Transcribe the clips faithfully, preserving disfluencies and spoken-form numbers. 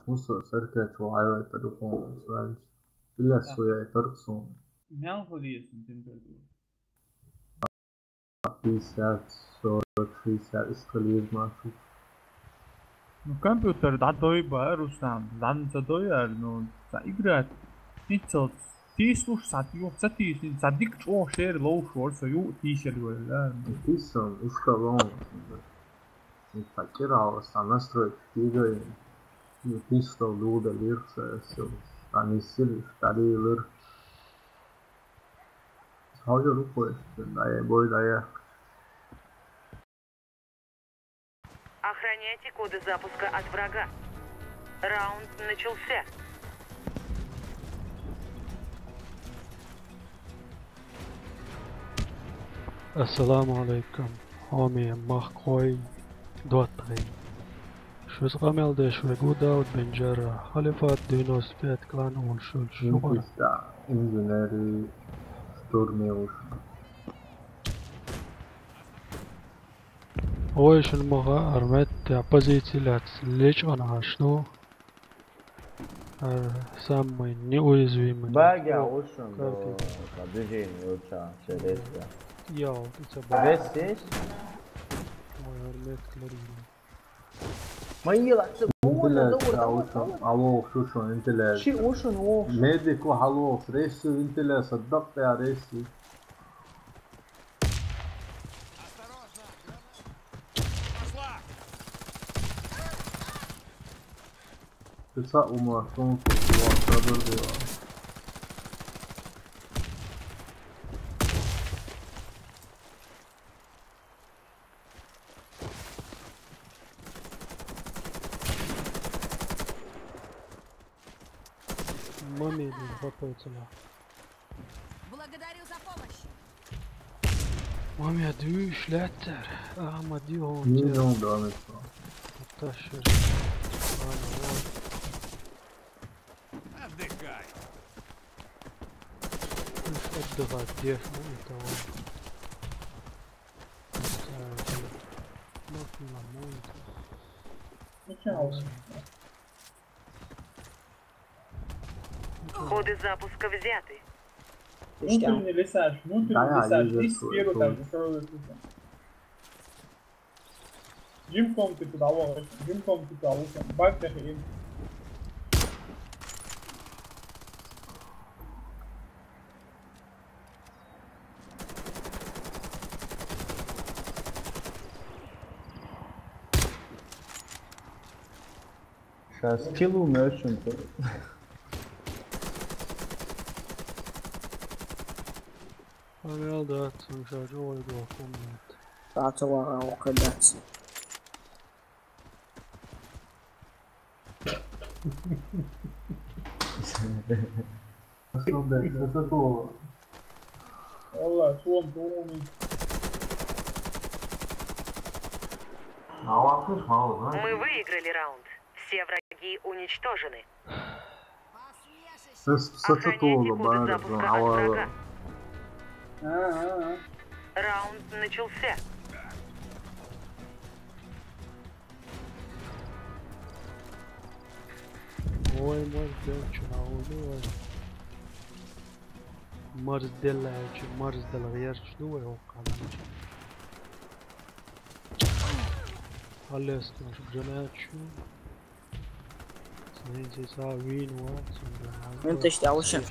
Муса, саркачу айвай тадукун сваль. Билла суя тарксун. Мянху десун температура. Пятьдесят, сорок, шестьдесят, искалир машу. Ну, компьютер да дойба, Руслан, дан за дойар, ну, за играть. Ницо, тислуш, за тюх, за тис, за дик чо шер лоу шор, со ю тисел вела. Тисон, искалон. Ницо, кирал, са настройки, тигай. Ну, тисто, луда, лирса, со. Ани сил, стали лир. Хавжа рукой, да я, бой, да я. Охраняйте коды запуска от врага. Раунд начался. Ассаламу алейкум. Хьоме махкой дуаттагӀи. Шуьз къамел деш вег ву Дауд бен Джаррахь, Халифат девяносто пять клан улшулш. Шукар. Инженери штурми уш. Вай шун муха армет я позици лац лечкъана хаш ду. Ар самый неуязвимый. Багя ушун. Как до, это? По движению уча, все резко. Я вот у тебя. Весь есть? Ой, армет кларили. Мои лацы. Интеллект, а ушун, алло, ушун, интеллект. Чи ушун, ушун. Медик, алло, рейси, интеллект, саддак я рейси. Писа ума, тон тон, тон, тон, тон. Маме, блин, хапается, да. Благодарю за помощь. Маме, а дюш леттер. А, ма дю он. Не, тя. Ну, да, не то. Ташир. Ладно, вот. Отдыхай. Уж отдыхать, где ж мы этого? Так, вот, не ломает. Ну, чё, Коды запуска взяты. Внутренний лесаж, внутренний лесаж. Здесь сферу там, здесь сферу там. Джим комнаты туда, вот. Джим комнаты туда, вот. Бак, так и Сейчас килу мёчим. Погнал, да, слушай, чего я говорю, комнат. Тацела окадаться. Алла, слон, по-моему. Мы выиграли раунд. Все враги уничтожены. Охраняйте коды запуска от врага. Раунд начался. Ой, мой, блин, чё на улице? Марздела, чё, марздела, я ж жду его, конечно. Алес, наш гранат, чё? Знаете, за вину, а, сюда. Ну, ты что, а лучше?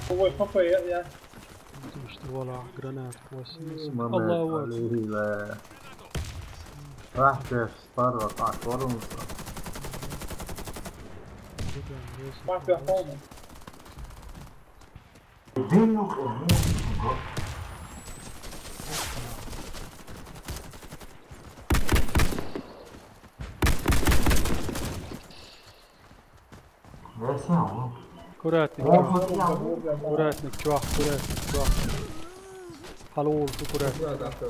Ой, папа, я, я. Ты что, вала, гранат, восемьдесят. Аллаху акбар. Раҳ беш, пара, так, варум. Папа, я помню. Аккуратненько. Аккуратненько, чувак, аккуратненько, чувак. Халуш, аккуратненько.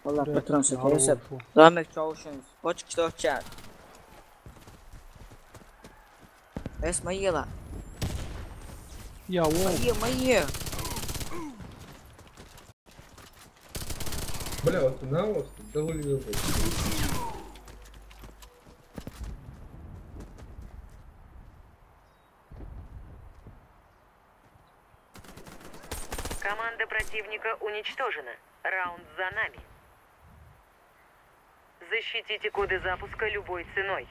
Валла, патрон сатайса. Рамек чаушен. Почки что чат. Эс моела. Я, о. Моя, моя. Бля, вот на вас, да хули вы. Команда противника уничтожена. Раунд за нами. Защитите коды запуска любой ценой.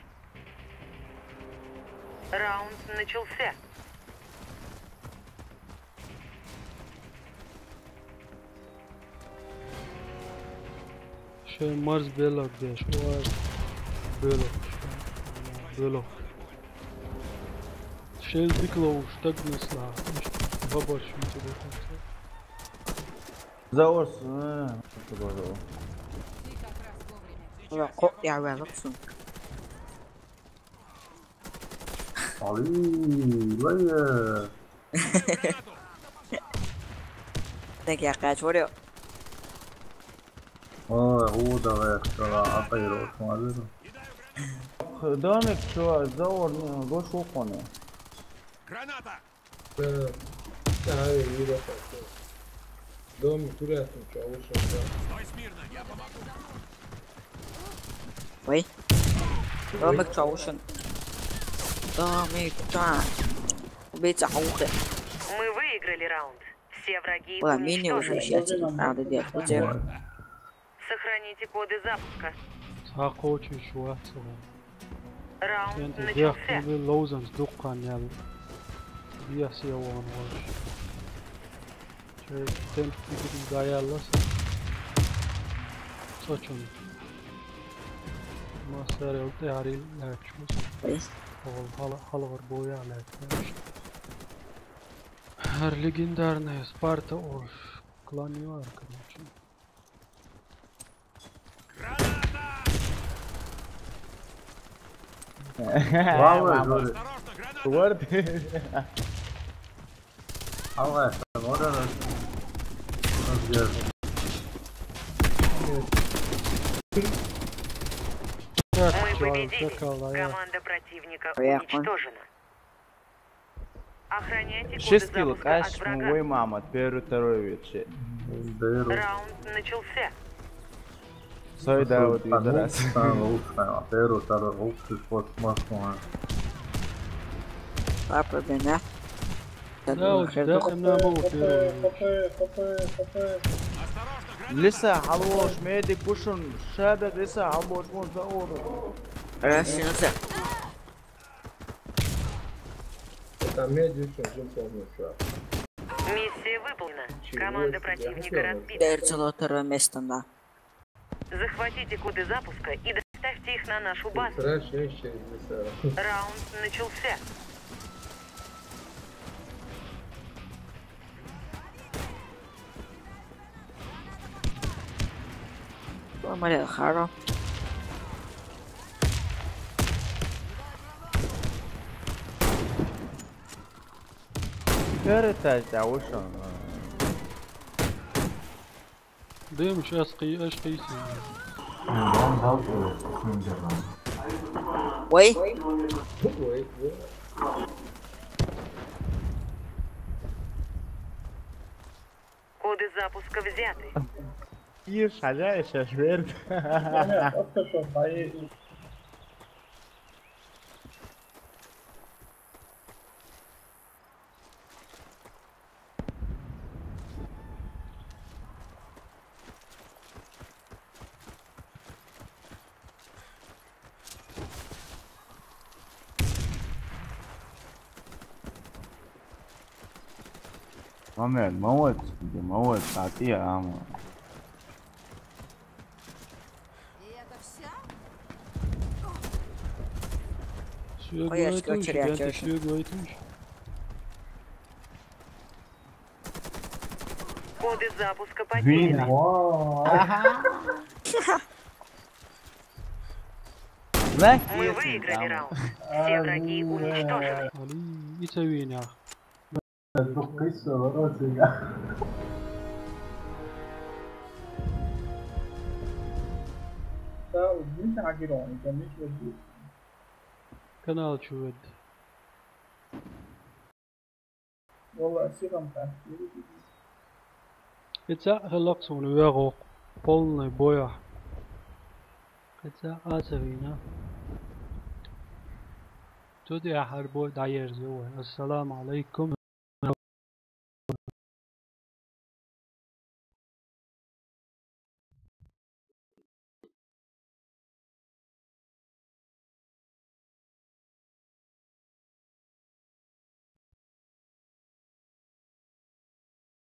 Раунд начался. Шен марз белок деш, ой. Белок. Белок. Шен диклоу штагнесла. Габар шмите. Заос, а, что было? Ва ко я ва лаксун. Али, лая. Так я кач варё. Ой, о, давай, что, а ты рот, смотри. Домик, что, заор, ну, гош ухоне. Граната! Да, да, и это. Дом, курятник, что лучше, да. Стой смирно, я помогу. Ой. Домик чаушен. Домик чан. Убийца хауты. Мы выиграли раунд. Все враги Была мини уже уничтожены. Сейчас надо делать. Где? Сохраните коды запуска. Сакочи шуацо. Раунд Тенте начался. дехтен лоузан дуккан ял. Биас яван ваш. Че тент тигри даялас. Сочун. Мастер элте арил лачус. Ой. Ол хала халгар боя лачус. Ар легендарная Спарта Орш. Клан Юар, короче. Главное, говорю. Осторожно, граната! Word. Алло, это можно раз-, разрезать? Мы победили. Команда противника Приятно. Уничтожена. Охраняйте коды Шесть кило запуска от каш, ну, врага. Ой, мама, первый, второй вообще. Беру. Раунд начался. Сой да, вот Там раз. Самый лучший, а, первый, второй, лучший спорт Москвы. Папа меня. Да, вот, да, нам был первый. Осторожно, граната! Лиса, алош, медик, кушун, шабек, лиса, алош, мон заор. Рашинзе. Там медик, что жил помню, что. Миссия выполнена. Ничего Команда себе, противника ничего. разбита. Дерцело второе место, да. Захватите коды запуска и доставьте их на нашу базу. Страшнее через леса. Раунд начался. Помолил Харо. Первый этаж, да, вышел. Дым сейчас кый, аж кыйсин. Ой, Ой, ой. Коды запуска взяты. И шаля, сейчас верт. Момент, молодец, молодец, а ты, а, мо. И это вся? Сюек Ой, я вайтуш, скачу, я ребята, чешу. сюек вайтуш. Коды запуска потеряны. Знаешь, Мы выиграли раунд. Все враги уничтожены. Али, ица виня. Дуккис ворота. Да, удивительно, как ирония, конечно, Канал чувед. والله سيغم تحت. Ица халаксун вегок. полный боя. Хотя аз вина. Туди ахар бой даерзу. Ассаламу алейкум.